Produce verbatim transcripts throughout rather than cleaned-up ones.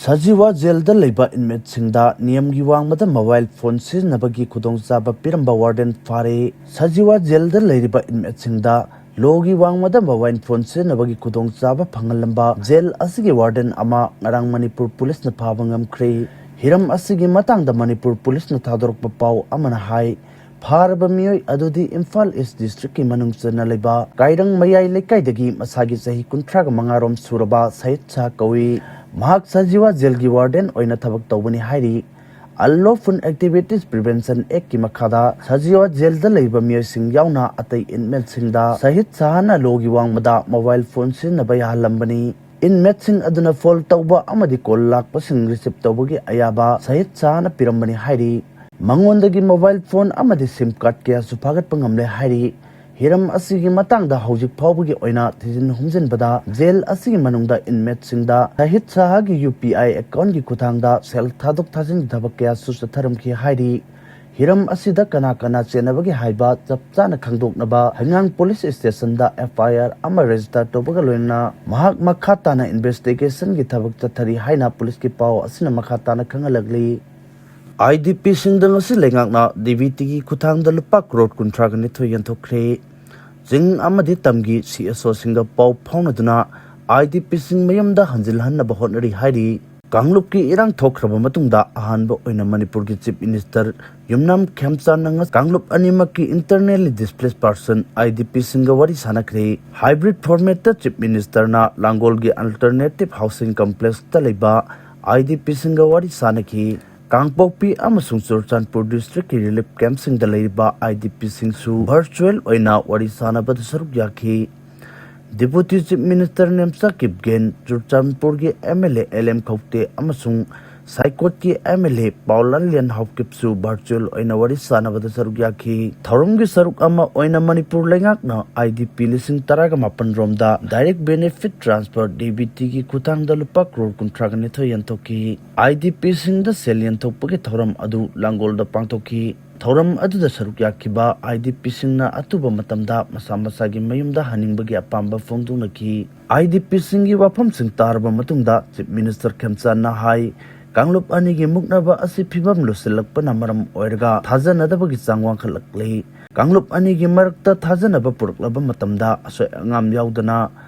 ꯁꯖꯤꯋꯥ ꯖꯦꯜꯗ ꯂꯩꯕ ꯏꯟꯃꯦꯠꯁꯤꯡꯗ ꯅꯤꯌꯝꯒꯤ ꯋꯥꯡꯃꯗ mobile phone ꯁꯤꯖꯤꯟꯅꯕꯒꯤ ꯈꯨꯗꯣꯡꯆꯥꯕ ꯄꯤꯔꯝꯕ ꯋꯥꯔꯗꯦꯟ ꯐꯥꯔꯦ꯫ ꯁꯖꯤꯋꯥ ꯖꯦꯜꯗ ꯂꯩꯔꯤꯕ ꯏꯟꯃꯦꯠꯁꯤꯡꯗ ꯂꯣꯒꯤ ꯋꯥꯡꯃꯗ ꯃꯣꯕꯥꯏꯜ ꯐꯣꯟ ꯁꯤꯖꯤꯟꯅꯕꯒꯤ ꯈꯨꯗꯣꯡꯆꯥꯕ ꯐꯪꯍꯜꯂꯝꯕ ꯖꯦꯜ ꯑꯁꯤꯒꯤ ꯋꯥꯔꯗꯦꯟ ꯑꯃ ꯉꯔꯥꯡ ꯃꯅꯤꯄꯨꯔ ꯄꯨꯂꯤꯁꯅ ꯐꯥꯕ ꯉꯝꯈ꯭ꯔꯦ꯫ ꯍꯤꯔꯝ ꯑꯁꯤꯒꯤ ꯃꯇꯥꯡꯗ ꯃꯅꯤꯄꯨꯔ ꯄꯨꯂꯤꯁꯅ ꯊꯥꯗꯣꯔꯛꯄ ꯄꯥꯎ ꯑꯃꯅ ꯍꯥꯏ, ꯐꯥꯔꯕ ꯃꯤꯑꯣꯏ ꯑꯗꯨꯗꯤ ꯏꯝꯐꯥꯜ ꯏꯁ ꯗꯤꯁꯇ꯭ꯔꯤꯛꯀꯤ ꯃꯅꯨꯡ ꯆꯟꯅ ꯂꯩꯕ ꯀꯥꯏꯔꯪ ꯃꯌꯥꯏ ꯂꯩꯀꯥꯏꯗꯒꯤ ꯃꯁꯥꯒꯤ ꯆꯍꯤ ꯀꯨꯟꯊ꯭ꯔꯥꯒ ꯃꯉꯥꯔꯣꯝ ꯁꯨꯔꯕ ꯁꯍꯤꯠ ꯁꯥꯍ ꯀꯧꯏ꯫ ꯃꯍꯥꯛ ꯁꯖꯤꯋꯥ ꯖꯦꯜꯒꯤ ꯋꯥꯔꯗꯦꯟ ꯑꯣꯏꯅ ꯊꯕꯛ ꯇꯧꯕꯅꯤ ꯍꯥꯏꯔꯤ꯫ Unlawful Activities Prevention Actꯀꯤ ꯃꯈꯥꯗ ꯁꯖꯤꯋꯥ ꯖꯦꯜꯗ ꯂꯩꯕ ꯃꯤꯑꯣꯏꯁꯤꯡ ꯌꯥꯎꯅ ꯑꯇꯩ ꯏꯟꯃꯦꯠꯁꯤꯡꯗ ꯁꯍꯤꯠ ꯁꯥꯍꯅ ꯂꯣꯒꯤ ꯋꯥꯡꯃꯗ ꯃꯣꯕꯥꯏꯜ ꯐꯣꯟ ꯁꯤꯖꯤꯟꯅꯕ ꯌꯥꯍꯜꯂꯝꯕꯅꯤ꯫ ꯏꯟꯃꯦꯠꯁꯤꯡ ꯑꯗꯨꯅ ꯐꯣꯜ ꯇꯧꯕ ꯑꯃꯗꯤ ꯀꯣꯜ ꯂꯥꯛꯄꯁꯤꯡ ꯔꯤꯁꯤꯞ ꯇꯧꯕꯒꯤ ꯑꯌꯥꯕ ꯁꯍꯤꯠ ꯁꯥꯍꯅ ꯄꯤꯔꯝꯕꯅꯤ ꯍꯥꯏꯔꯤ꯫ ꯃꯉꯣꯟꯗꯒꯤ ꯃꯣꯕꯥꯏꯜ ꯐꯣꯟ ꯑꯃꯗꯤ ꯁꯤꯝ ꯀꯥꯔꯗ ꯀꯌꯥꯁꯨ ꯐꯥꯒꯠꯄ ꯉꯝꯂꯦ ꯍꯥꯏꯔꯤ꯫ ꯍꯤꯔꯝ ꯑꯁꯤꯒꯤ ꯃꯇꯥꯡꯗ ꯍꯧꯖꯤꯛ ꯐꯥꯎꯕꯒꯤ ꯑꯣꯏꯅ ꯊꯤꯖꯤꯟ ꯍꯨꯝꯖꯤꯟꯕꯗ ꯖꯦꯜ ꯑꯁꯤꯒꯤ ꯃꯅꯨꯡꯗ ꯏꯟꯃꯦꯠꯁꯤꯡꯗ ꯁꯍꯤꯠ ꯁꯥꯍꯒꯤ ꯌꯨ ꯄꯤ ꯑꯥꯏ ꯑꯦꯀꯥꯎꯟꯒꯤ ꯈꯨꯠꯊꯥꯡꯗ ꯁꯦꯜ ꯊꯥꯗꯣꯛ ꯊꯥꯖꯤꯟꯒꯤ ꯊꯕꯛ ꯀꯌꯥꯁꯨ ꯆꯠꯊꯔꯝꯈꯤ ꯍꯥꯏꯔꯤ꯫ ꯍꯤꯔꯝ ꯑꯁꯤꯗ ꯀꯅꯥ ꯀꯅꯥ ꯆꯦꯟꯅꯕꯒꯦ ꯍꯥꯏꯕ ꯆꯞ ꯆꯥꯅ ꯈꯪꯗꯣꯛꯅꯕ ꯍꯩꯉꯥꯡ ꯄꯨꯂꯤꯁ ꯁ꯭ꯇꯦꯁꯟꯗ ꯑꯦꯐ ꯑꯥꯏ ꯑꯥꯔ ꯑꯃ ꯔꯦꯖꯤꯁꯇꯔ ꯇꯧꯕꯒ ꯂꯣꯏꯅꯅ ꯃꯍꯥꯛ ꯃꯈꯥ ꯇꯥꯅ ꯏꯟꯚꯦꯁꯇꯤꯒꯦꯁꯟꯒꯤ ꯊꯕꯛ ꯆꯠꯊꯔꯤ ꯍꯥꯏꯅ ꯄꯨꯂꯤꯁꯀꯤ ꯄꯥꯎ ꯑꯁꯤꯅ ꯃꯈꯥ ꯇꯥꯅ ꯈꯪꯍꯜꯂꯛꯂꯤ꯫ ꯑꯥꯏ ꯗꯤ ꯄꯤꯁꯤꯡꯗ ꯉꯁꯤ ꯂꯩꯉꯥꯛꯅ ꯗꯤ ꯕꯤ ꯇꯤꯒꯤ ꯈꯨꯠꯊꯥꯡꯗ ꯂꯨꯄꯥ ꯀ꯭ꯔꯣꯔ ꯀꯨꯟꯊ꯭ꯔꯥꯒ ꯅꯤꯊꯣꯏ ꯌꯦꯟꯊꯣꯛꯈ꯭ꯔꯦ꯫ ꯆꯤꯡ ꯑꯃꯗꯤ ꯇꯝꯒꯤ ꯁꯤ ꯑꯦꯁ ꯑꯣꯁꯤꯡꯒ ꯄꯥꯎ ꯐꯥꯎꯅꯗꯨꯅ ꯑꯥꯏ ꯗꯤ ꯄꯤꯁꯤꯡ ꯃꯌꯨꯝꯗ ꯍꯟꯖꯤꯜꯍꯟꯅꯕ ꯍꯣꯠꯅꯔꯤ ꯍꯥꯏꯔꯤ꯫ ꯀꯥꯡꯂꯨꯞꯀꯤ ꯏꯔꯥꯡ ꯊꯣꯛꯈ꯭ꯔꯕ ꯃꯇꯨꯡꯗ ꯑꯍꯥꯟꯕ ꯑꯣꯏꯅ ꯃꯅꯤꯄꯨꯔꯒꯤ ꯆꯤꯐ ꯃꯤꯅꯤꯁꯇꯔ ꯌꯨꯝꯅꯥꯝ ꯈꯦꯝꯆꯥꯟꯅ ꯉ-, ꯀꯥꯡꯂꯨꯞ ꯑꯅꯤꯃꯛꯀꯤ internally displace person, I D ꯄꯤꯁꯤꯡꯒ ꯋꯥꯔꯤ ꯁꯥꯟꯅꯈ꯭ꯔꯦ꯫ ꯍꯥꯏꯕ꯭ꯔꯤꯠ ꯐꯣꯔꯃꯦꯠꯇ ꯆꯤꯐ ꯃꯤꯅꯤꯁꯇꯔꯅ ꯂꯥꯡꯒꯣꯜꯒꯤ ꯑꯜꯇꯔꯅꯦꯇꯤꯚ ꯍꯥꯎꯁꯤꯡ ꯀꯝꯄ꯭ꯂꯦꯛꯁꯇ ꯂꯩꯕ ꯑꯥꯏ ꯗꯤ ꯄꯤꯁꯤꯡꯒ ꯋꯥꯔꯤ ꯁꯥꯟꯅꯈꯤ꯫ ꯀꯥꯡꯄꯣꯛꯄꯤ ꯑꯃꯁꯨꯡ ꯆꯨꯔꯆꯥꯟꯄꯨꯔ ꯗꯤꯁꯇ꯭ꯔꯤꯛꯀꯤ ꯔꯤꯂꯤꯐ ꯀꯦꯝꯞꯁꯤꯡꯗ ꯂꯩꯔꯤꯕ ꯑꯥꯏ ꯗꯤ ꯄꯤꯁꯤꯡꯁꯨ ꯚꯔꯆꯨꯑꯦꯜ ꯑꯣꯏꯅ ꯋꯥꯔꯤ ꯁꯥꯟꯅꯕꯗ ꯁꯔꯨꯛ ꯌꯥꯈꯤ꯫ ꯗꯤꯄꯨꯇꯤ ꯆꯤꯐ ꯃꯤꯅꯤꯁꯇꯔ ꯅꯦꯝꯆꯥ ꯀꯤꯞꯒꯦꯟ, ꯆꯨꯔꯆꯥꯟꯄꯨꯔꯒꯤ M L A L M Khaute ꯑꯃꯁꯨꯡ ꯁꯥꯏꯀꯣꯠꯀꯤ ꯑꯦꯝ ꯑꯦꯜ ꯑꯦ ꯄꯥꯎꯂꯥꯜ ꯂꯦꯟ ꯍꯥꯎꯀꯤꯞꯁꯨ ꯚꯔꯆꯨꯑꯦꯜ ꯑꯣꯏꯅ ꯋꯥꯔꯤ ꯁꯥꯟꯅꯕꯗ ꯁꯔꯨꯛ ꯌꯥꯈꯤ꯫ ꯊꯧꯔꯝꯒꯤ ꯁꯔꯨꯛ ꯑꯃ ꯑꯣꯏꯅ ꯃꯅꯤꯄꯨꯔ ꯂꯩꯉꯥꯛꯅ ꯑꯥꯏ ꯗꯤ ꯄꯤ ꯂꯤꯁꯤꯡ ꯇꯔꯥꯒ ꯃꯥꯄꯟ ꯔꯣꯝꯗ direct benefit transfer, D B ꯇꯤꯒꯤ ꯈꯨꯠꯊꯥꯡꯗ ꯂꯨꯄꯥ ꯀ꯭ꯔꯣꯔ ꯀꯨꯟꯊ꯭ꯔꯥꯒ ꯅꯤꯊꯣꯏ ꯌꯦꯟꯊꯣꯛꯈꯤ꯫ ꯑꯥꯏ ꯗꯤ ꯄꯤꯁꯤꯡꯗ ꯁꯦꯜ ꯌꯦꯟꯊꯣꯛꯄꯒꯤ ꯊꯧꯔꯝ ꯑꯗꯨ ꯂꯥꯡꯒꯣꯜꯗ ꯄꯥꯡꯊꯣꯛꯈꯤ꯫ ꯊꯧꯔꯝ ꯑꯗꯨꯗ ꯁꯔꯨꯛ ꯌꯥꯈꯤꯕ ꯑꯥꯏ ꯗꯤ ꯄꯤꯁꯤꯡꯅ ꯑꯊꯨꯕ ꯃꯇꯝꯗ ꯃꯁꯥ ꯃꯁꯥꯒꯤ ꯃꯌꯨꯝꯗ ꯍꯟꯅꯤꯡꯕꯒꯤ ꯑꯄꯥꯝꯕ ꯐꯣꯡꯗꯣꯛꯅꯈꯤ꯫ ꯑꯥꯏ ꯗꯤ ꯄꯤꯁꯤꯡꯒꯤ ꯋꯥꯐꯝꯁꯤꯡ ꯇꯥꯔꯕ ꯃꯇꯨꯡꯗ ꯆꯤꯐ ꯃꯤꯅꯤꯁꯇꯔ ꯈꯦꯝꯆꯥꯟꯅ ꯍꯥꯏ, ꯀꯥꯡꯂꯨꯞ ꯑꯅꯤꯒꯤ ꯃꯨꯛꯅꯕ ꯑꯁꯤ ꯐꯤꯕꯝ ꯂꯨꯁꯤꯜꯂꯛꯄꯅ ꯃꯔꯝ ꯑꯣꯏꯔꯒ ꯊꯥꯖꯅꯗꯕꯒꯤ ꯆꯥꯡ ꯋꯥꯡꯈꯠꯂꯛꯂꯤ꯫ ꯀꯥꯡꯂꯨꯞ ꯑꯅꯤꯒꯤ ꯃꯔꯛꯇ ꯊꯥꯖꯅꯕ ꯄꯨꯔꯛꯂꯕ ꯃꯇꯝꯗ ꯑꯁꯣꯏ ꯑꯉꯥꯝ ꯌꯥꯎꯗꯅ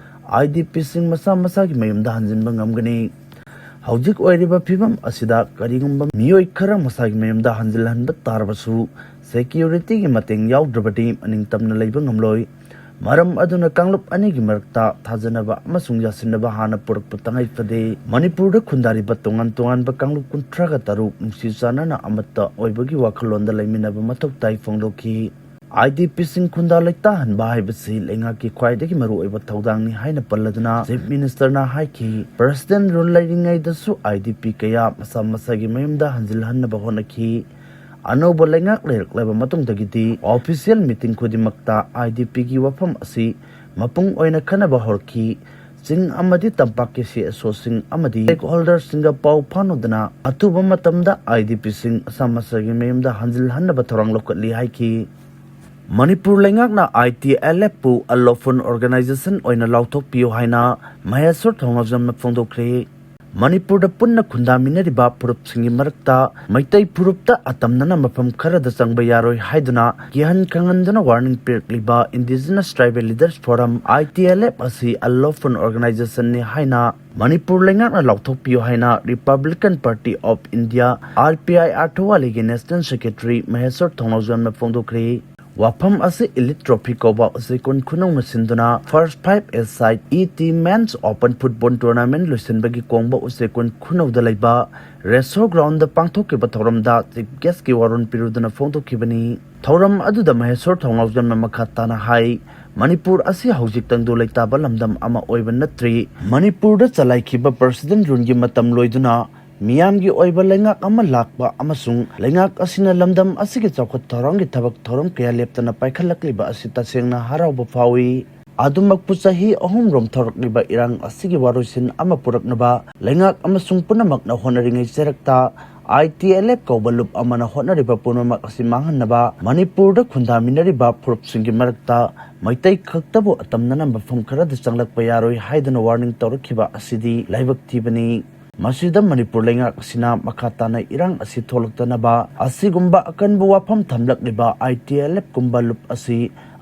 ꯑꯥꯏ ꯗꯤ ꯄꯤꯁꯤꯡ ꯃꯁꯥ ꯃꯁꯥꯒꯤ ꯃꯌꯨꯝꯗ ꯍꯟꯖꯤꯟꯕ ꯉꯝꯒꯅꯤ꯫ ꯍꯧꯖꯤꯛ ꯑꯣꯏꯔꯤꯕ ꯐꯤꯕꯝ ꯑꯁꯤꯗ ꯀꯔꯤꯒꯨꯝꯕ ꯃꯤꯑꯣꯏ ꯈꯔ ꯃꯁꯥꯒꯤ ꯃꯌꯨꯝꯗ ꯍꯟꯖꯤꯜꯍꯟꯕ ꯇꯥꯔꯕꯁꯨ, ꯁꯦꯀ꯭ꯌꯨꯔꯤꯇꯤꯒꯤ ꯃꯇꯦꯡ ꯌꯥꯎꯗ꯭ꯔꯕꯗꯤ ꯃꯅꯤꯡ ꯇꯝꯅ ꯂꯩꯕ ꯉꯝꯂꯣꯏ꯫ ꯃꯔꯝ ꯑꯗꯨꯅ ꯀꯥꯡꯂꯨꯞ ꯑꯅꯤꯒꯤ ꯃꯔꯛꯇ ꯊꯥꯖꯅꯕ ꯑꯃꯁꯨꯡ ꯌꯥꯁꯤꯟꯅꯕ ꯍꯥꯟꯅ ꯄꯨꯔꯛꯄ ꯇꯉꯥꯏ ꯐꯗꯦ꯫ ꯃꯅꯤꯄꯨꯔꯗ ꯈꯨꯟꯗꯥꯔꯤꯕ ꯇꯣꯉꯥꯟ ꯇꯣꯉꯥꯟꯕ ꯀꯥꯡꯂꯨꯞ ꯀꯨꯟꯊ꯭ꯔꯥꯒ ꯇꯔꯨꯛ ꯅꯨꯡꯁꯤ ꯆꯥꯟꯅꯅ ꯑꯃꯠꯇ ꯑꯣꯏꯕꯒꯤ ꯋꯥꯈꯜꯂꯣꯟꯗ ꯂꯩꯃꯤꯟꯅꯕ ꯃꯊꯧ ꯇꯥꯏ ꯐꯣꯡꯗꯣꯛꯈꯤ꯫ ꯑꯥꯏ ꯗꯤ ꯄꯤꯁꯤꯡ ꯈꯨꯟꯗꯥ ꯂꯩꯇꯥꯍꯟꯕ ꯍꯥꯏꯕꯁꯤ ꯂꯩꯉꯥꯛꯀꯤ ꯈ꯭ꯋꯥꯏꯗꯒꯤ ꯃꯔꯨꯑꯣꯏꯕ ꯊꯧꯗꯥꯡꯅꯤ ꯍꯥꯏꯅ ꯄꯜꯂꯗꯨꯅ ꯆꯤꯐ ꯃꯤꯅꯤꯁꯇꯔꯅ ꯍꯥꯏꯈꯤ, ꯄ꯭ꯔꯁꯤꯗꯦꯟꯠ ꯔꯨꯜ ꯂꯩꯔꯤꯉꯩꯗꯁꯨ ꯑꯥꯏ ꯗꯤ ꯄꯤ ꯀꯌꯥ ꯃꯁꯥ ꯃꯁꯥꯒꯤ ꯃꯌꯨꯝꯗ ꯍꯟꯖꯤꯜꯍꯟꯅꯕ ꯍꯣꯠꯅꯈꯤ꯫ ꯑꯅꯧꯕ ꯂꯩꯉꯥꯛ ꯂꯩꯔꯛꯂꯕ ꯃꯇꯨꯡꯗꯒꯤꯗꯤ ꯑꯣꯐꯤꯁꯤꯌꯦꯜ ꯃꯤꯇꯤꯡ ꯈꯨꯗꯤꯡꯃꯛꯇ ꯑꯥꯏ ꯗꯤ ꯄꯤꯒꯤ ꯋꯥꯐꯝ ꯑꯁꯤ ꯃꯄꯨꯡ ꯑꯣꯏꯅ ꯈꯟꯅꯕ ꯍꯧꯔꯛꯈꯤ꯫ ꯆꯤꯡ ꯑꯃꯗꯤ ꯇꯝꯄꯥꯛꯀꯤ ꯁꯤ ꯑꯦꯁ ꯑꯣꯁꯤꯡ ꯑꯃꯗꯤ ꯁ꯭ꯇꯦꯛꯍꯣꯜꯗꯔꯁꯤꯡꯒ ꯄꯥꯎ ꯐꯥꯎꯅꯗꯨꯅ ꯑꯊꯨꯕ ꯃꯇꯝꯗ ꯑꯥꯏ ꯗꯤ ꯄꯤꯁꯤꯡ ꯃꯁꯥ ꯃꯁꯥꯒꯤ ꯃꯌꯨꯝꯗ ꯍꯟꯖꯤꯜꯍꯟꯅꯕ ꯊꯧꯔꯥꯡ ꯂꯧꯈꯠꯂꯤ ꯍꯥꯏꯈꯤ꯫ ꯃꯅꯤꯄꯨꯔ ꯂꯩꯉꯥꯛꯅ ꯑꯥꯏ ꯇꯤ ꯑꯦꯜ ꯑꯦꯐꯄꯨ ꯑꯟꯂꯣꯐꯨꯜ ꯑꯣꯔꯒꯅꯥꯏꯖꯦꯁꯟ ꯑꯣꯏꯅ ꯂꯥꯎꯊꯣꯛꯄꯤꯌꯨ ꯍꯥꯏꯅ ꯃꯍꯦꯁ꯭ꯋꯔ ꯊꯣꯡꯅꯥꯎꯖꯝꯅ ꯐꯣꯡꯗꯣꯛꯈ꯭ꯔꯦ꯫ ꯃꯅꯤꯄꯨꯔꯗ ꯄꯨꯟꯅ ꯈꯨꯟꯗꯥꯃꯤꯟꯅꯔꯤꯕ ꯐꯨꯔꯨꯞꯁꯤꯡꯒꯤ ꯃꯔꯛꯇ ꯃꯩꯇꯩ ꯐꯨꯔꯨꯞꯇ ꯑꯇꯝꯅꯅ ꯃꯐꯝ ꯈꯔꯗ ꯆꯪꯕ ꯌꯥꯔꯣꯏ ꯍꯥꯏꯗꯨꯅ ꯀꯤꯍꯟ ꯈꯪꯍꯟꯗꯨꯅ ꯋꯥꯔꯅꯤꯡ ꯄꯤꯔꯛꯂꯤꯕ indigenous tribal leaders forum, I T L F, ꯑꯁꯤ ꯑꯟꯂꯣꯐꯨꯜ ꯑꯣꯔꯒꯅꯥꯏꯖꯦꯁꯟꯅꯤ ꯍꯥꯏꯅ ꯃꯅꯤꯄꯨꯔ ꯂꯩꯉꯥꯛꯅ ꯂꯥꯎꯊꯣꯛꯄꯤꯌꯨ ꯍꯥꯏꯅ republican party of India, R P I, ꯑꯥꯔꯊꯋꯥꯂꯤꯒꯤ ꯅꯦꯁꯅꯦꯜ ꯁꯦꯀ꯭ꯔꯦꯇꯔꯤ ꯃꯍꯦꯁ꯭ꯋꯔ ꯊꯣꯡꯅꯥꯎꯖꯝꯅ ꯐꯣꯡꯗꯣꯛꯈ꯭ꯔꯦ꯫ ꯋꯥꯐꯝ ꯑꯁꯤ ꯏꯂꯤꯠ ꯇ꯭ꯔꯣꯐꯤ ꯀꯧꯕ ꯎꯆꯦꯛꯀꯣꯟ ꯈꯨꯅꯧꯅ ꯁꯤꯟꯗꯨꯅ first five A side E T men's open football tournament ꯂꯣꯏꯁꯤꯟꯕꯒꯤ ꯀꯣꯡꯕ ꯎꯆꯦꯛꯀꯣꯟ ꯈꯨꯅꯧꯗ ꯂꯩꯕ ꯔꯦꯁꯣ ꯒ꯭ꯔꯥꯎꯟꯗ ꯄꯥꯡꯊꯣꯛꯈꯤꯕ ꯊꯧꯔꯝꯗ ꯆꯤꯐ ꯒꯦꯁꯀꯤ ꯋꯥꯔꯣꯜ ꯄꯤꯔꯨꯗꯨꯅ ꯐꯣꯡꯗꯣꯛꯈꯤꯕꯅꯤ꯫ ꯊꯧꯔꯝ ꯑꯗꯨꯗ ꯃꯍꯦꯁ꯭ꯋꯔ ꯊꯣꯡꯅꯥꯎꯖꯝꯅ ꯃꯈꯥ ꯇꯥꯅ ꯍꯥꯏ, ꯃꯅꯤꯄꯨꯔ ꯑꯁꯤ ꯍꯧꯖꯤꯛ ꯇꯪꯗꯨ ꯂꯩꯇꯥꯕ ꯂꯝꯗꯝ ꯑꯃ ꯑꯣꯏꯕ ꯅꯠꯇ꯭ꯔꯤ꯫ ꯃꯅꯤꯄꯨꯔꯗ ꯆꯂꯥꯏꯈꯤꯕ ꯄ꯭ꯔꯁꯤꯗꯦꯟꯠ ꯔꯨꯜꯒꯤ ꯃꯇꯝ ꯂꯣꯏꯗꯨꯅ ꯃꯤꯌꯥꯝꯒꯤ ꯑꯣꯏꯕ ꯂꯩꯉꯥꯛ ꯑꯃ ꯂꯥꯛꯄ ꯑꯃꯁꯨꯡ ꯂꯩꯉꯥꯛ ꯑꯁꯤꯅ ꯂꯝꯗꯝ ꯑꯁꯤꯒꯤ ꯆꯥꯎꯈꯠ ꯊꯧꯔꯥꯡꯒꯤ ꯊꯕꯛ ꯊꯧꯔꯝ ꯀꯌꯥ ꯂꯦꯞꯇꯅ ꯄꯥꯏꯈꯠꯂꯛꯂꯤꯕ ꯑꯁꯤ ꯇꯁꯦꯡꯅ ꯍꯔꯥꯎꯕ ꯐꯥꯎꯏ꯫ ꯑꯗꯨꯃꯛꯄꯨ ꯆꯍꯤ ꯑꯍꯨꯝ ꯔꯣꯝ ꯊꯧꯔꯛꯂꯤꯕ ꯏꯔꯥꯡ ꯑꯁꯤꯒꯤ ꯋꯥꯔꯣꯏꯁꯤꯟ ꯑꯃ ꯄꯨꯔꯛꯅꯕ ꯂꯩꯉꯥꯛ ꯑꯃꯁꯨꯡ ꯄꯨꯝꯅꯃꯛꯅ ꯍꯣꯠꯅꯔꯤꯉꯩ ꯆꯩꯔꯛꯇ, ITLF ꯀꯧꯕ ꯂꯨꯞ ꯑꯃꯅ ꯍꯣꯠꯅꯔꯤꯕ ꯄꯨꯝꯅꯃꯛ ꯑꯁꯤ ꯃꯥꯡꯍꯟꯅꯕ ꯃꯅꯤꯄꯨꯔꯗ ꯈꯨꯟꯗꯥꯃꯤꯟꯅꯔꯤꯕ ꯐꯨꯔꯨꯞꯁꯤꯡꯒꯤ ꯃꯔꯛꯇ ꯃꯩꯇꯩ ꯈꯛꯇꯕꯨ ꯑꯇꯝꯅꯅ ꯃꯐꯝ ꯈꯔꯗ ꯆꯪꯂꯛꯄ ꯌꯥꯔꯣꯏ ꯍꯥꯏꯗꯨꯅ ꯋꯥꯔꯅꯤꯡ ꯇꯧꯔꯛꯈꯤꯕ ꯑꯁꯤꯗꯤ ꯂꯥꯏꯕꯛ ꯊꯤꯕꯅꯤ꯫ ꯃꯁꯤꯗ ꯃꯅꯤꯄꯨꯔ ꯂꯩꯉꯥꯛ ꯑꯁꯤꯅ ꯃꯈꯥ ꯇꯥꯅ ꯏꯔꯥꯡ ꯑꯁꯤ ꯊꯣꯛꯂꯛꯇꯅꯕ ꯑꯁꯤꯒꯨꯝꯕ ꯑꯀꯟꯕ ꯋꯥꯐꯝ ꯊꯝꯂꯛꯂꯤꯕ ITLF ꯀꯨꯝꯕ ꯂꯨꯞ ꯑꯁꯤ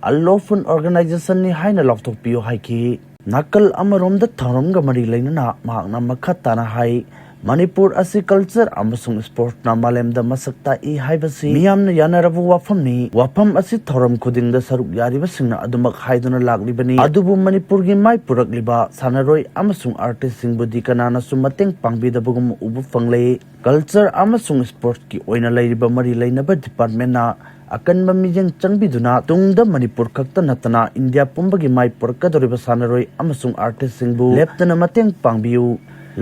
unlawful organization ꯅꯤ ꯍꯥꯏꯅ ꯂꯥꯎꯊꯣꯛꯄꯤꯌꯨ ꯍꯥꯏꯈꯤ꯫ ꯅꯥꯀꯜ ꯑꯃꯔꯣꯝꯗ ꯊꯧꯔꯝꯒ ꯃꯔꯤ ꯂꯩꯅꯅ ꯃꯍꯥꯛꯅ ꯃꯈꯥ ꯇꯥꯅ ꯍꯥꯏ, ꯃꯅꯤꯄꯨꯔ ꯑꯁꯤ culture ꯑꯃꯁꯨꯡ sports ꯅ ꯃꯥꯂꯦꯝꯗ ꯃꯁꯛ ꯇꯥꯛꯏ ꯍꯥꯏꯕꯁꯤ ꯃꯤꯌꯥꯝꯅ ꯌꯥꯅꯔꯕ ꯋꯥꯐꯝꯅꯤ꯫ ꯋꯥꯐꯝ ꯑꯁꯤ ꯊꯧꯔꯝ ꯈꯨꯗꯤꯡꯗ ꯁꯔꯨꯛ ꯌꯥꯔꯤꯕꯁꯤꯡꯅ ꯑꯗꯨꯃꯛ ꯍꯥꯏꯗꯨꯅ ꯂꯥꯛꯂꯤꯕꯅꯤ꯫ ꯑꯗꯨꯕꯨ ꯃꯅꯤꯄꯨꯔꯒꯤ ꯃꯥꯏ ꯄꯨꯔꯛꯂꯤꯕ ꯁꯥꯟꯅꯔꯣꯏ ꯑꯃꯁꯨꯡ artist ꯁꯤꯡꯕꯨꯗꯤ ꯀꯅꯥꯅꯁꯨ ꯃꯇꯦꯡ ꯄꯥꯡꯕꯤꯗꯕꯒꯨꯝ ꯎꯕ ꯐꯪꯂꯦ꯫ Culture ꯑꯃꯁꯨꯡ sports ꯀꯤ ꯑꯣꯏꯅ ꯂꯩꯔꯤꯕ ꯃꯔꯤ ꯂꯩꯅꯕ department ꯅ ꯑꯀꯟꯕ ꯃꯤꯠꯌꯦꯡ ꯆꯪꯕꯤꯗꯨꯅ ꯇꯨꯡꯗ ꯃꯅꯤꯄꯨꯔ ꯈꯛꯇ ꯅꯠꯇꯅ ꯏꯟꯗꯤꯌꯥ ꯄꯨꯝꯕꯒꯤ ꯃꯥꯏ ꯄꯨꯔꯛꯀꯗꯧꯔꯤꯕ ꯁꯥꯟꯅꯔꯣꯏ ꯑꯃꯁꯨꯡ artist ꯁꯤꯡꯕꯨ ꯂꯦꯞꯇꯅ ꯃꯇꯦꯡ ꯄꯥꯡꯕꯤꯌꯨ꯫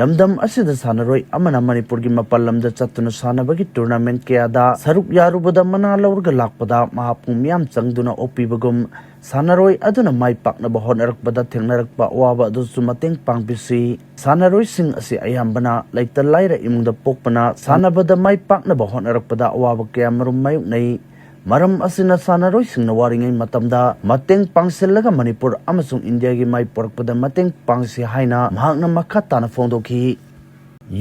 ꯂꯝꯗꯝ ꯑꯁꯤꯗ ꯁꯥꯟꯅꯔꯣꯏ ꯑꯃꯅ ꯃꯅꯤꯄꯨꯔꯒꯤ ꯃꯄꯥꯟ ꯂꯝꯗ ꯆꯠꯇꯨꯅ ꯁꯥꯟꯅꯕꯒꯤ tournament ꯀꯌꯥꯗ ꯁꯔꯨꯛ ꯌꯥꯔꯨꯕꯗ ꯃꯅꯥ ꯂꯧꯔꯒ ꯂꯥꯛꯄꯗ ꯃꯍꯥꯛꯄꯨ ꯃꯤꯌꯥꯝ ꯆꯪꯗꯨꯅ ꯑꯣꯛꯄꯤꯕꯒꯨꯝ, ꯁꯥꯟꯅꯔꯣꯏ ꯑꯗꯨꯅ ꯃꯥꯏ ꯄꯥꯛꯅꯕ ꯍꯣꯠꯅꯔꯛꯄꯗ ꯊꯦꯡꯅꯔꯛꯄ ꯑꯋꯥꯕ ꯑꯗꯨꯁꯨ ꯃꯇꯦꯡ ꯄꯥꯡꯕꯤꯁꯤ꯫ ꯁꯥꯟꯅꯔꯣꯏꯁꯤꯡ ꯑꯁꯤ ꯑꯌꯥꯝꯕꯅ ꯂꯩꯇ ꯂꯥꯏꯔ ꯏꯃꯨꯡꯗ ꯄꯣꯛꯄꯅ ꯁꯥꯟꯅꯕꯗ ꯃꯥꯏ ꯄꯥꯛꯅꯕ ꯍꯣꯠꯅꯔꯛꯄꯗ ꯑꯋꯥꯕ ꯀꯌꯥꯃꯔꯨꯝ ꯃꯥꯌꯣꯛꯅꯩ꯫ ꯃꯔꯝ ꯑꯁꯤꯅ ꯁꯥꯟꯅꯔꯣꯏꯁꯤꯡꯅ ꯋꯥꯔꯤꯉꯩ ꯃꯇꯝꯗ ꯃꯇꯦꯡ ꯄꯥꯡꯁꯤꯜꯂꯒ ꯃꯅꯤꯄꯨꯔ ꯑꯃꯁꯨꯡ ꯏꯟꯗꯤꯌꯥꯒꯤ ꯃꯥꯏ ꯄꯨꯔꯛꯄꯗ ꯃꯇꯦꯡ ꯄꯥꯡꯁꯤ ꯍꯥꯏꯅ ꯃꯍꯥꯛꯅ ꯃꯈꯥ ꯇꯥꯅ ꯐꯣꯡꯗꯣꯛꯈꯤ꯫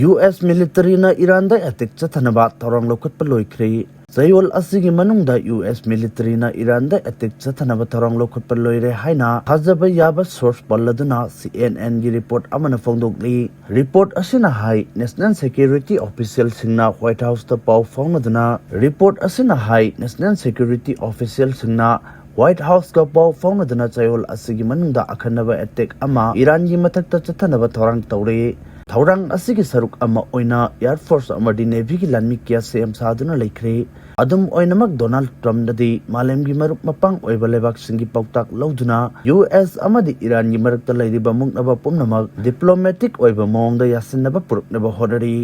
US military ꯅ ꯏꯔꯥꯟꯗ attack ꯆꯠꯊꯅꯕ ꯊꯧꯔꯥꯡ ꯂꯧꯈꯠꯄ ꯂꯣꯏꯈ꯭ꯔꯦ꯫ ꯆꯌꯣꯜ ꯑꯁꯤꯒꯤ ꯃꯅꯨꯡꯗ US military ꯅ ꯏꯔꯥꯟꯗ attack ꯆꯠꯊꯅꯕ ꯊꯧꯔꯥꯡ ꯂꯧꯈꯠꯄ ꯂꯣꯏꯔꯦ ꯍꯥꯏꯅ ꯊꯥꯖꯕ ꯌꯥꯕ source ꯄꯜꯂꯗꯨꯅ CNN ꯒꯤ report ꯑꯃꯅ ꯐꯣꯡꯗꯣꯛꯂꯤ꯫ Report ꯑꯁꯤꯅ ꯍꯥꯏ, national security official ꯁꯤꯡꯅ White House ꯇ ꯄꯥꯎ ꯐꯥꯎꯅꯗꯨꯅ, report ꯑꯁꯤꯅ ꯍꯥꯏ, national security official ꯁꯤꯡꯅ White House ꯀ ꯄꯥꯎ ꯐꯥꯎꯅꯗꯨꯅ ꯆꯌꯣꯜ ꯑꯁꯤꯒꯤ ꯃꯅꯨꯡꯗ ꯑꯈꯟꯅꯕ attack ꯑꯃ ꯏꯔꯥꯟꯒꯤ ꯃꯊꯛꯇ ꯆꯠꯊꯅꯕ ꯊꯧꯔꯥꯡ ꯇꯧꯔꯤ꯫ ꯊꯧꯔꯥꯡ ꯑꯁꯤꯒꯤ ꯁꯔꯨꯛ ꯑꯃ ꯑꯣꯏꯅ Air Force ꯑꯃꯗꯤ Navyꯒꯤ ꯂꯥꯟꯃꯤ ꯀꯌꯥ ꯁꯦꯝ ꯁꯥꯗꯨꯅ ꯂꯩꯈ꯭ꯔꯦ꯫ ꯑꯗꯨꯝ ꯑꯣꯏꯅꯃꯛ, ꯗꯣꯅꯥꯜꯗ ꯇ꯭ꯔꯝꯞꯅꯗꯤ ꯃꯥꯂꯦꯝꯒꯤ ꯃꯔꯨꯞ ꯃꯄꯥꯡ ꯑꯣꯏꯕ ꯂꯩꯕꯥꯛꯁꯤꯡꯒꯤ ꯄꯥꯎꯇꯥꯛ ꯂꯧꯗꯨꯅ ꯌꯨ ꯑꯦꯁ ꯑꯃꯗꯤ ꯏꯔꯥꯟꯒꯤ ꯃꯔꯛꯇ ꯂꯩꯔꯤꯕ ꯃꯨꯛꯅꯕ ꯄꯨꯝꯅꯃꯛ diplomatic ꯑꯣꯏꯕ ꯃꯑꯣꯡꯗ ꯌꯥꯁꯤꯟꯅꯕ ꯄꯨꯔꯛꯅꯕ ꯍꯣꯠꯅꯔꯤ꯫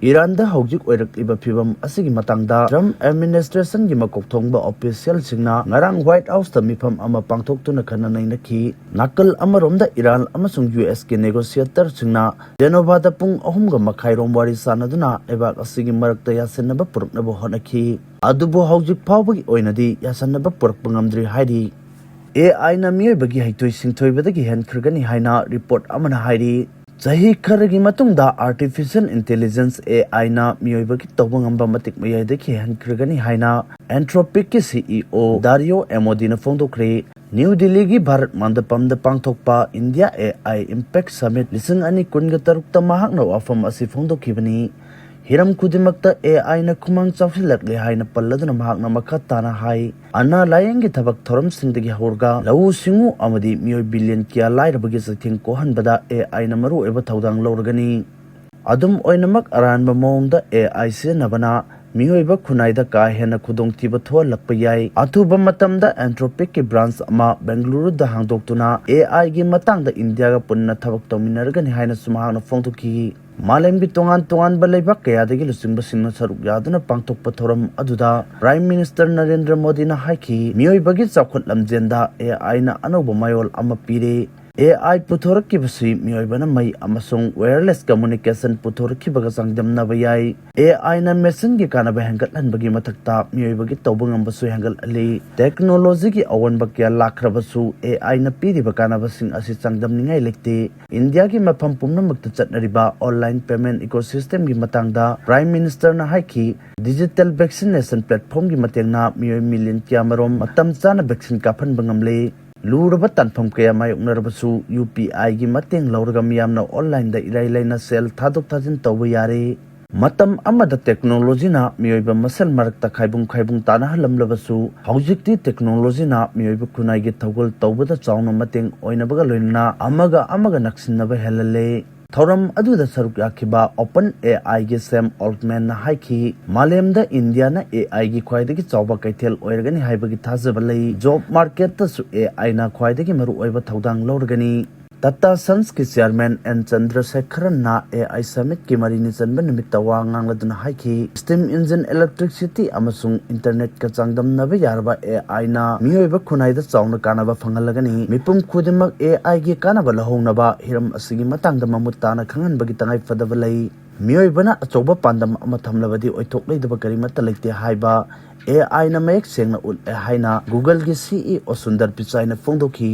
ꯏꯔꯥꯟꯗ ꯍꯧꯖꯤꯛ ꯑꯣꯏꯔꯛꯂꯤꯕ ꯐꯤꯚꯝ ꯑꯁꯤꯒꯤ ꯃꯇꯥꯡꯗ ꯇ꯭ꯔꯝꯞ administrationꯒꯤ ꯃꯀꯣꯛ ꯊꯣꯡꯕ officialꯁꯤꯡꯅ ꯉꯔꯥꯡ White Houseꯇ ꯃꯤꯐꯝ ꯑꯃ ꯄꯥꯡꯊꯣꯛꯇꯨꯅ ꯈꯟꯅ ꯅꯩꯅꯈꯤ꯫ ꯅꯥꯀꯜ ꯑꯃꯔꯣꯝꯗ ꯏꯔꯥꯟ ꯑꯃꯁꯨꯡ ꯌꯨ ꯑꯦꯁꯀꯤ negotiatorꯁꯤꯡꯅ ꯖꯦꯅꯣꯚꯥꯗ ꯄꯨꯡ ꯑꯍꯨꯝꯒ ꯃꯈꯥꯏꯔꯣꯝ ꯋꯥꯔꯤ ꯁꯥꯅꯗꯨꯅ ꯂꯩꯕꯥꯛ ꯑꯁꯤꯒꯤ ꯃꯔꯛꯇ ꯌꯥꯁꯤꯟꯅꯕ ꯄꯨꯔꯛꯅꯕ ꯍꯣꯠꯅꯈꯤ꯫ ꯑꯗꯨꯕꯨ ꯍꯧꯖꯤꯛ ꯐꯥꯎꯕꯒꯤ ꯑꯣꯏꯅꯗꯤ ꯌꯥꯁꯤꯟꯅꯕ ꯄꯨꯔꯛꯄ ꯉꯝꯗ꯭ꯔꯤ ꯍꯥꯏꯔꯤ꯫ ꯑꯦ ꯑꯥꯏꯅ ꯃꯤꯑꯣꯏꯕꯒꯤ ꯍꯩꯊꯣꯏ ꯁꯤꯡꯊꯣꯏꯕꯗꯒꯤ ꯍꯦꯟꯈ꯭ꯔꯒꯅꯤ ꯍꯥꯏꯅ report ꯑꯃꯅ ꯍꯥꯏꯔꯤ꯫ ꯆꯍꯤ ꯈꯔꯒꯤ ꯃꯇꯨꯡꯗ artificial intelligence, ꯑꯦ ꯑꯥꯏꯅ ꯃꯤꯑꯣꯏꯕꯒꯤ ꯇꯧꯕ ꯉꯝꯕ ꯃꯇꯤꯛ ꯃꯌꯥꯏꯗꯒꯤ ꯍꯦꯟꯈ꯭ꯔꯒꯅꯤ ꯍꯥꯏꯅ Anthropicꯀꯤ CEO Dario Amodina ꯐꯣꯡꯗꯣꯛꯈ꯭ꯔꯦ꯫ ꯅ꯭ꯌꯨ ꯗꯤꯜꯂꯤꯒꯤ ꯚꯥꯔꯠ ꯃꯟꯗꯄꯝꯗ ꯄꯥꯡꯊꯣꯛꯄ India A I Impact Summit ꯂꯤꯁꯤꯡ ꯑꯅꯤ ꯀꯨꯟꯒ ꯇꯔꯨꯛꯇ ꯃꯍꯥꯛꯅ ꯋꯥꯐꯝ ꯑꯁꯤ ꯐꯣꯡꯗꯣꯛꯈꯤꯕꯅꯤ꯫ ꯍꯤꯔꯝ ꯈꯨꯗꯤꯡꯃꯛꯇ ꯑꯦ ꯑꯥꯏꯅ ꯈꯨꯃꯥꯡ ꯆꯥꯎꯁꯤꯜꯂꯛꯂꯦ ꯍꯥꯏꯅ ꯄꯜꯂꯗꯨꯅ ꯃꯍꯥꯛꯅ ꯃꯈꯥ ꯇꯥꯅ ꯍꯥꯏ, ꯑꯅꯥ ꯂꯥꯌꯦꯡꯒꯤ ꯊꯕꯛ ꯊꯧꯔꯝꯁꯤꯡꯗꯒꯤ ꯍꯧꯔꯒ ꯂꯧꯎ ꯁꯤꯡꯎ ꯑꯃꯗꯤ ꯃꯤꯑꯣꯏ ꯕꯤꯂꯤꯌꯟ ꯀꯌꯥ ꯂꯥꯏꯔꯕꯒꯤ ꯆꯩꯊꯦꯡ ꯀꯣꯛꯍꯟꯕꯗ ꯑꯦ ꯑꯥꯏꯅ ꯃꯔꯨꯑꯣꯏꯕ ꯊꯧꯗꯥꯡ ꯂꯧꯔꯒꯅꯤ꯫ ꯑꯗꯨꯝ ꯑꯣꯏꯅꯃꯛ, ꯑꯔꯥꯟꯕ ꯃꯑꯣꯡꯗ ꯑꯦ ꯑꯥꯏ ꯁꯤꯖꯤꯟꯅꯕꯅ ꯃꯤꯑꯣꯏꯕ ꯈꯨꯟꯅꯥꯏꯗ ꯀꯥ ꯍꯦꯟꯅ ꯈꯨꯗꯣꯡꯊꯤꯕ ꯊꯣꯛꯍꯜꯂꯛꯄ ꯌꯥꯏ꯫ ꯑꯊꯨꯕ ꯃꯇꯝꯗ Anthropicꯀꯤ branch ꯑꯃ ꯕꯦꯡꯒꯂꯨꯔꯨꯗ ꯍꯥꯡꯗꯣꯛꯇꯨꯅ ꯑꯦ ꯑꯥꯏꯒꯤ ꯃꯇꯥꯡꯗ ꯏꯟꯗꯤꯌꯥꯒ ꯄꯨꯟꯅ ꯊꯕꯛ ꯇꯧꯃꯤꯟꯅꯔꯒꯅꯤ ꯍꯥꯏꯅꯁꯨ ꯃꯍꯥꯛꯅ ꯐꯣꯡꯗꯣꯛꯈꯤ꯫ ꯃꯥꯂꯦꯝꯒꯤ ꯇꯣꯉꯥꯟ ꯇꯣꯉꯥꯟꯕ ꯂꯩꯕꯥꯛ ꯀꯌꯥꯗꯒꯤ ꯂꯨꯆꯤꯡꯕꯁꯤꯡꯅ ꯁꯔꯨꯛ ꯌꯥꯗꯨꯅ ꯄꯥꯡꯊꯣꯛꯄ ꯊꯧꯔꯝ ꯑꯗꯨꯗ Prime Minister ꯅꯔꯦꯟꯗ꯭ꯔ ꯃꯣꯗꯤꯅ ꯍꯥꯏꯈꯤ, ꯃꯤꯑꯣꯏꯕꯒꯤ ꯆꯥꯎꯈꯠ ꯂꯝꯖꯦꯟꯗ ꯑꯦ ꯑꯥꯏꯅ ꯑꯅꯧꯕ ꯃꯌꯣꯜ ꯑꯃ ꯄꯤꯔꯦ꯫ ꯑꯦ ꯑꯥꯏ ꯄꯨꯊꯣꯔꯛꯈꯤꯕꯁꯤ ꯃꯤꯑꯣꯏꯕꯅ ꯃꯩ ꯑꯃꯁꯨꯡ wireless communication ꯄꯨꯊꯣꯔꯛꯈꯤꯕꯒ ꯆꯥꯡꯗꯝꯅꯕ ꯌꯥꯏ꯫ ꯑꯦ ꯑꯥꯏꯅ machineꯒꯤ ꯀꯥꯟꯅꯕ ꯍꯦꯟꯒꯠꯍꯟꯕꯒꯤ ꯃꯊꯛꯇ ꯃꯤꯑꯣꯏꯕꯒꯤ ꯇꯧꯕ ꯉꯝꯕꯁꯨ ꯍꯦꯟꯒꯠꯍꯜꯂꯤ꯫ Technologyꯒꯤ ꯑꯑꯣꯟꯕ ꯀꯌꯥ ꯂꯥꯛꯈ꯭ꯔꯕꯁꯨ, ꯑꯦ ꯑꯥꯏꯅ ꯄꯤꯔꯤꯕ ꯀꯥꯟꯅꯕꯁꯤꯡ ꯑꯁꯤ ꯆꯥꯡꯗꯝꯅꯤꯡꯉꯥꯏ ꯂꯩꯇꯦ꯫ ꯏꯟꯗꯤꯌꯥꯒꯤ ꯃꯐꯝ ꯄꯨꯝꯅꯃꯛꯇ ꯆꯠꯅꯔꯤꯕ online payment ecosystemꯒꯤ ꯃꯇꯥꯡꯗ Prime Ministerꯅ ꯍꯥꯏꯈꯤ, digital vaccination platformꯒꯤ ꯃꯇꯦꯡꯅ ꯃꯤꯑꯣꯏ million ꯀꯌꯥꯃꯔꯣꯝ ꯃꯇꯝ ꯆꯥꯅ vaccine ꯀꯥꯞꯍꯟꯕ ꯉꯝꯂꯦ꯫ ꯂꯨꯔꯕ ꯇꯥꯟꯐꯝ ꯀꯌꯥ ꯃꯥꯌꯣꯛꯅꯔꯕꯁꯨ, ꯌꯨ ꯄꯤ ꯑꯥꯏꯒꯤ ꯃꯇꯦꯡ ꯂꯧꯔꯒ ꯃꯤꯌꯥꯝꯅ onlineꯗ ꯏꯔꯥꯏ ꯂꯥꯏꯅ ꯁꯦꯜ ꯊꯥꯗꯣꯛ ꯊꯥꯖꯤꯟ ꯇꯧꯕ ꯌꯥꯔꯦ꯫ ꯃꯇꯝ ꯑꯃꯗ technologyꯅ ꯃꯤꯑꯣꯏꯕ ꯃꯁꯦꯜ ꯃꯔꯛꯇ ꯈꯥꯏꯕꯨꯡ ꯈꯥꯏꯕꯨꯡ ꯇꯥꯅꯍꯜꯂꯝꯂꯕꯁꯨ, ꯍꯧꯖꯤꯛꯇꯤ technologyꯅ ꯃꯤꯑꯣꯏꯕ ꯈꯨꯟꯅꯥꯏꯒꯤ ꯊꯧꯒꯜ ꯇꯧꯕꯗ ꯆꯥꯎꯅ ꯃꯇꯦꯡ ꯑꯣꯏꯅꯕꯒ ꯂꯣꯏꯅꯅ ꯑꯃꯒ ꯑꯃꯒ ꯅꯛꯁꯤꯟꯅꯕ ꯍꯦꯜꯍꯜꯂꯦ꯫ ꯊꯧꯔꯝ ꯑꯗꯨꯗ ꯁꯔꯨꯛ ꯌꯥꯈꯤꯕ OpenAI ꯒꯤ ꯁꯦꯝ ꯑꯣꯜꯠꯃꯦꯟꯅ ꯍꯥꯏꯈꯤ, ꯃꯥꯂꯦꯝꯗ ꯏꯟꯗꯤꯌꯥꯅ AI ꯒꯤ ꯈ꯭ꯋꯥꯏꯗꯒꯤ ꯆꯥꯎꯕ ꯀꯩꯊꯦꯜ ꯑꯣꯏꯔꯒꯅꯤ ꯍꯥꯏꯕꯒꯤ ꯊꯥꯖꯕ ꯂꯩ꯫ ꯖꯣꯕ ꯃꯥꯔꯀꯦꯠꯇꯁꯨ AIꯅ ꯈ꯭ꯋꯥꯏꯗꯒꯤ ꯃꯔꯨꯑꯣꯏꯕ ꯊꯧꯗꯥꯡ ꯂꯧꯔꯒꯅꯤ꯫ ꯇꯥꯇꯥ ꯁꯟꯁꯀꯤ ꯆꯦꯌꯔꯃꯦꯟ ꯑꯦꯟ ꯆꯟꯗ꯭ꯔꯁꯦꯈꯔꯟꯅ AI ꯁꯃꯤꯠꯀꯤ ꯃꯔꯤꯅꯤ ꯆꯟꯕ ꯅꯨꯃꯤꯠꯇ ꯋꯥ ꯉꯥꯡꯂꯗꯨꯅ ꯍꯥꯏꯈꯤ, ꯁ꯭ꯇꯤꯝ ꯏꯟꯖꯤꯟ, ꯏꯂꯦꯛꯇ꯭ꯔꯤꯛꯁꯤꯇꯤ ꯑꯃꯁꯨꯡ ꯏꯟꯇꯔꯅꯦꯠꯀ ꯆꯥꯡꯗꯝꯅꯕ ꯌꯥꯔꯕ AIꯅ ꯃꯤꯑꯣꯏꯕ ꯈꯨꯟꯅꯥꯏꯗ ꯆꯥꯎꯅ ꯀꯥꯟꯅꯕ ꯐꯪꯍꯜꯂꯒꯅꯤ꯫ ꯃꯤꯄꯨꯝ ꯈꯨꯗꯤꯡꯃꯛ AIꯒꯤ ꯀꯥꯟꯅꯕ ꯂꯧꯍꯧꯅꯕ ꯍꯤꯔꯝ ꯑꯁꯤꯒꯤ ꯃꯇꯥꯡꯗ ꯃꯃꯨꯠ ꯇꯥꯅ ꯈꯪꯍꯟꯕꯒꯤ ꯇꯉꯥꯏ ꯐꯗꯕ ꯂꯩ꯫ ꯃꯤꯑꯣꯏꯕꯅ ꯑꯆꯧꯕ ꯄꯥꯟꯗꯝ ꯑꯃ ꯊꯝꯂꯕꯗꯤ ꯑꯣꯏꯊꯣꯛ ꯂꯩꯗꯕ ꯀꯔꯤꯃꯠꯇ ꯂꯩꯇꯦ ꯍꯥꯏꯕ AIꯅ ꯃꯌꯦꯛ ꯁꯦꯡꯅ ꯎꯠꯂꯦ ꯍꯥꯏꯅ Googleꯒꯤ CEO ꯁꯨꯟꯗꯔ ꯄꯤꯆꯥꯏꯅ ꯐꯣꯡꯗꯣꯛꯈꯤ꯫